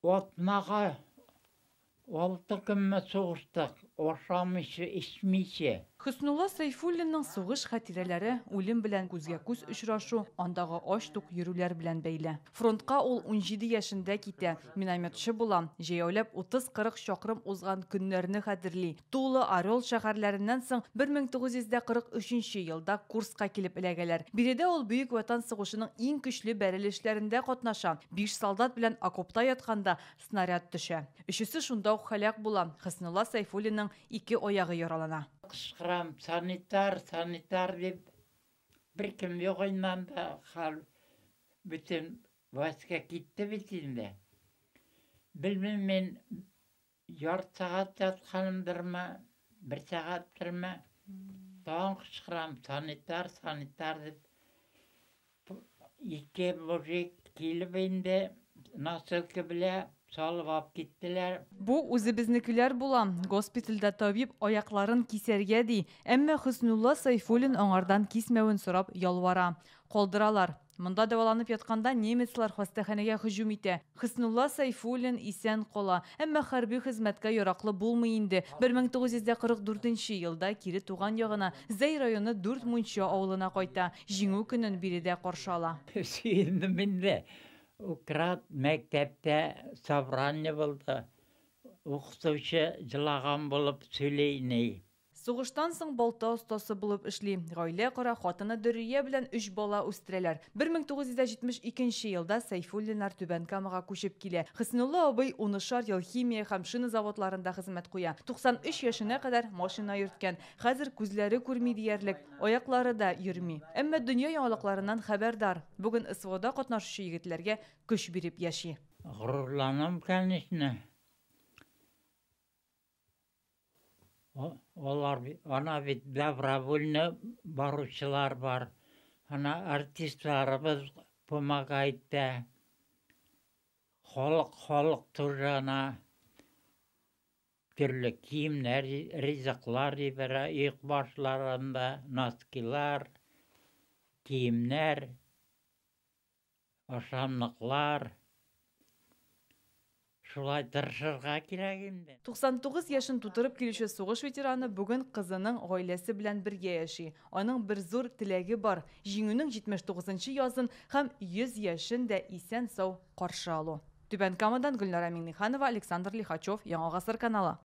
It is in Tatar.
Атнага 6 көнме сугыштык, ашамыйча, эчмичә. Хөснулла Сәйфуллинның сугыш хатирәләре үлем белән күзгә-күз очрашу, андагы ач-тук йөрүләр белән бәйле. Фронтка ул 17 яшендә китә, минометчы була, җәяүләп 30-40 чакрым узган көннәрне хәтерли. Тула, Орел шәһәрләреннән соң 1943 елда Курскка килеп эләгәләр. Биредә ул Бөек Ватан сугышының иң көчле бәрелешләрендә катнаша. 5 солдат белән окопта ятканда снаряд төшә. Өчесе шунда ук һәлак була. Хөснулла Сәйфуллинның 2 аягы яралана. Кычкырам, санитар, санитар дип, беркем юк инде анда, хәл бөтен войска китте бит инде. Белмим мин, ярты сәгать ятканымдырмы, бер сәгатьтерме, тагын кычкырам, санитар, санитар дип. 2 мужик килеп инде, носилка белән салып алып киттеләр. Бу үзебезнекеләр була. Госпитальдә табиб аякларын кисәргә ди. Әмма Хөснулла Сәйфуллин аңардан кисмәвен сорап ялвара. Калдыралар. Монда дәваланып ятканда немецлар хастаханәгә һөҗүм итә. Хөснулла Сәйфуллин исән кала. Әмма хәрби хезмәткә яраклы булмый инде. 1944 елда кире туган ягына Зәй районы Дүрт Мунча авылына кайта. Җиңү көнен биредә каршы ала. Сөендем инде. Украт мәктәптә собрание булды. Укытучы җылаган булып сөйли ни. Сугыштан соң балта остасы булып эшли. Гаилә кора, хатыны Дөрия белән 3 бала үстерәләр. 1972 елда Сәйфуллиннар Түбән Камага күчеп килә. Хөснулла абый унышар ел химия һәм шина заводларында хезмәт куя. 93 яшенә кадәр машина йөрткән. Хәзер күзләре күрми диярлек, аяклары да йөрми. Әмма дөнья яңалыкларыннан хәбәрдар. Бүген СВОда катнашучы егетләргә көч биреп яши. Горурланам, конечно. Алар ана бит добровольно баручылар бар. Ана артистларыбыз помогает да. Халык, халык тоже ана төрле киемнәр, ризыклар җибәрә, оек башларында носкилар, киемнәр, ашамлыклар. Шулай тырышырга кирәк инде. 99 яшен тутырып килүче сугыш ветераны бүген кызының гаиләсе белән бергә яши. Аның бер зур теләге бар. Җиңүнең 79 язын һәм 100 яшен дә исән-сау каршы алу. Түбән Камадан Гөлнара Миңнеханова, Александр Лихачев, Яңа Гасыр каналы.